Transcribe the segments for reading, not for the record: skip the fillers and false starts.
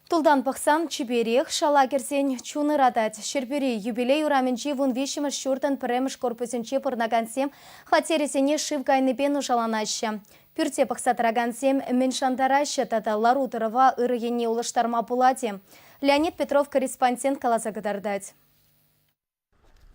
Тултан пӑхсан чиперех, шала кӗрсен чун ыратать. Ҫӗрпӳри юбилей урамӗнчи 13-мӗш ҫуртӑн пӗрремӗш корпусӗнче пурӑнакансем хваттерӗсене шыв кайнипе нушаланаҫҫӗ. Пӳрте пӑхса тӑракансем мӗн шантараҫҫӗ тата лару-тӑрӑва ырӑ енне улӑштарма пулать-и? Леонид Петров корреспондент каласа кӑтартать.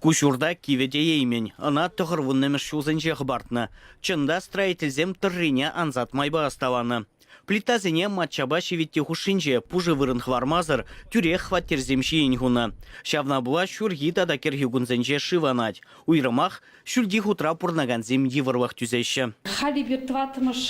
Ку ҫурта кивӗ тееймӗн, ӑна 90-мӗш ҫулсенче хӑпартнӑ. Чӑн та, строительсем тӑррине ансат майпа ӑсталанӑ. Плитасене маччапа ҫивитти хушшинче пушӑ вырӑн хӑвармасӑр тӳрех хваттерсем ҫийӗн хунӑ. Ҫавна пула ҫурхи тата кӗрхи кунсенче шыв анать. Уйрӑмах ҫӳлти хутра пурӑнакансем йывӑрлӑх тӳсеҫҫӗ. Халь эпир тӑваттӑмӗш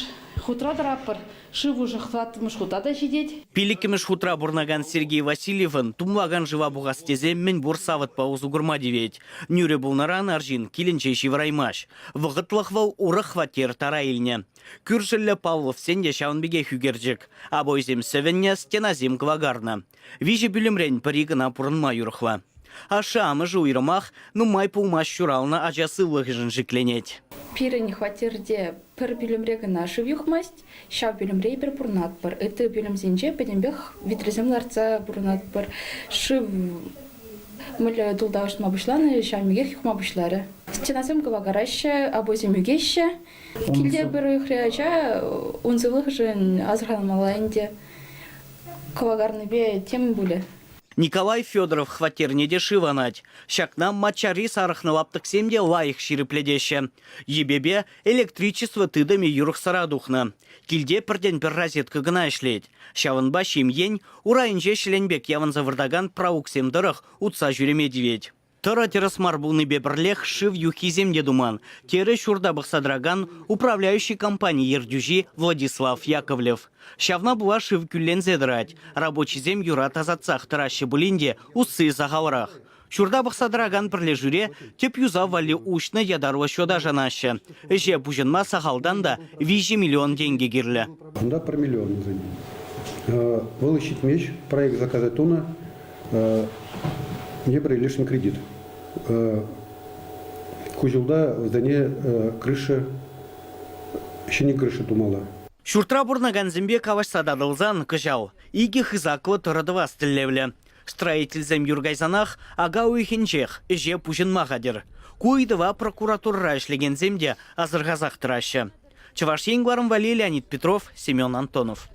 хутра тӑратпӑр. Шыв ӑшӑх тӑваттӑмӗш хута та ҫитет. Пиллӗкмӗш хутра пурӑнакан Сергей Васильевӑн тумлакан шыва пухас тесе мӗнпур савӑтпа усӑ курма тивет. Нӳрӗ пулнӑран арҫын килӗнче ҫывӑраймасть. Вӑхӑтлӑх вӑл урӑх хваттер тара илнӗ. Кӳршӗллӗ Павловсен те ҫавӑн пекех ӳкерчӗк. Обойсем сӗвӗннӗ, стенасем кӑвакарнӑ. Виҫӗ пӳлӗмрен пӗри кӑна пурӑнма юрӑхлӑ. Ашшӗ-амӑшӗ уйрӑмах нумай пулмасть ҫуралнӑ ача сывлӑхӗшӗн шикленет. Пирӗн хваттерте пӗр пӳлӗмре кӑна шыв юхмасть, ҫав пӳлӗмре эпир пурӑнатпӑр. Ытти пӳлӗмсенче пӗтӗмпех витресем лартса пурӑнатпӑр. Шыв мӗнле тулта ӑшӑтма пуҫланӑ, ҫавӑн пекех юхма пуҫларӗ. Стенасем кӑвакараҫҫӗ, обойсем ӳкеҫҫӗ. Килте пӗр уйӑхри ача ун сывлӑхӗшӗн асӑрханмалла ӗнтӗ. Кӑвакарнипе тем пулӗ. Николай Федоров хваттерне те шыв анать. Ҫакна маччари сарӑхнӑ лаптӑксем те лайӑх ҫирӗплетеҫҫӗ. Йӗпепе электричество тытӑмӗ юрӑхсӑра тухнӑ. Килте пӗртен-пӗр розетка кӑна ӗҫлет. Ҫавӑнпа ҫемьен урайӗнче ҫӗлен пек явӑнса выртакан пралуксем тӑрӑх утса ҫӳреме тивет. Тӑрӑ тӗрӗс мар пулнипе пӗрлех шыв юххисем те туман, терӗ ҫурта пӑхса тӑракан управляющи компани ертӳҫи Владислав Яковлев. Ҫавна пула шыв кӳлленсе тӑрать. Рабочисем юра тасатсах тӑраҫҫӗ пулин те усси сахалрах. Ҫурта пӑхса тӑракан пӗрлешӳре тӗп юсав валли уҫнӑ ятарлӑ счета шанаҫҫӗ. Ӗҫе пуҫӑнма сахалтан та 3 миллион тенкӗ кирлӗ. Кунта пӗр миллион вӗсен. Вӑл ҫитмест, проект заказать тунӑ. Мне лишний кредит. Ку ҫулта вӗсене крыша, ҫӗнӗ крыша тумалла. Ҫуртра пурӑнакансемпе калаҫса татӑлсан кӑҫал икӗ хысаклӑ тӑрӑ тӑвас тӗллевлӗ. Строительсем юр кайсанах ака уйӑхӗнчех ӗҫе пуҫӑнма хатӗр. Ку ыйтӑва прокуратурӑра ӗҫлекенсем те асӑрхасах тӑраҫҫӗ. Чӑваш Ен кӑларӑм валли Леонид Петров, Семен Антонов.